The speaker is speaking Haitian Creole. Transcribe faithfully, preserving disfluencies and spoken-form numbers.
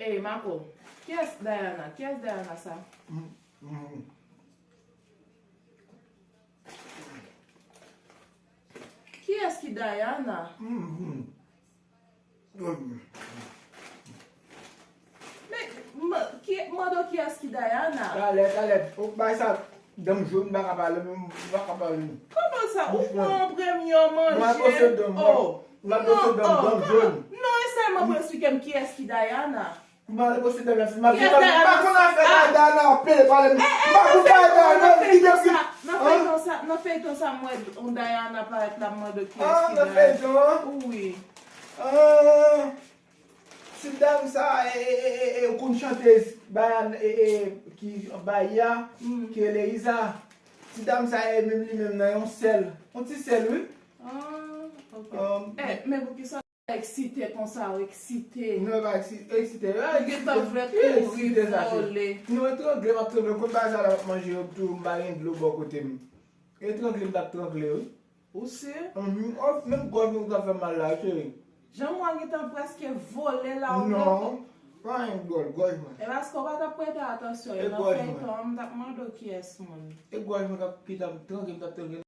Ey, Marco, kiyès Diana? Kiyès Diana sa? Mm, mm, Kiyès ki Diana? mm, mm. Men, m- ki- mande w kiyès ki Diana? Talè, talè, ou bay sa, danm jòn, m pa ka pale, m pa ka pale. Kòman sa? Ou pran an premye w Mwen bwose manje? danm, Oh! mwen bwose danm, danm jòn. Non, e sèlman pou eksplike m kiyès ki Diana. M pa bwose danm, la fi, m ap Kiyès m pa Diana? konn afè Diana, apèl, pale m. M pa konn pale Diana, Nan li depi. feyton sa, nan feyton sa, mwen, yon Diana parèt la, m mande kiyès Ah, ki nan Diana. feyton an. Wi. Ah, ti dam sa, e, e, e, e, e, ou konn chantez Bayan, e, e, ki Bahia, Mm. ki rele Isa. Ti dam sa, e menm li menm nan yon sèl. Yon ti sèl, wi. Ah, ok. Um, Eh, men pou ki sa eksite konsa, ou eksite? Non, e pa eksi- eksite. Ou gentan vle kouri, vole. Non, etrangle, m ap trangle. Konn bagay sa la, m ap manje yo tou, m pa gen dlo bò kote m. Etrangle, m t ap trangle, wi. Ou si? Mhm. Oh, menm gòj mwen t ap fè m mal la, cheri. Jan mwen gentan prèske vole la, ou Non, pa gen gòj, gòj mwen. E paske w pa t ap prete atansyon, E nan gòj feyton an, m t ap mande w kiyès moun. E gòj mwen k ap kite m trangle, m t ap trangle.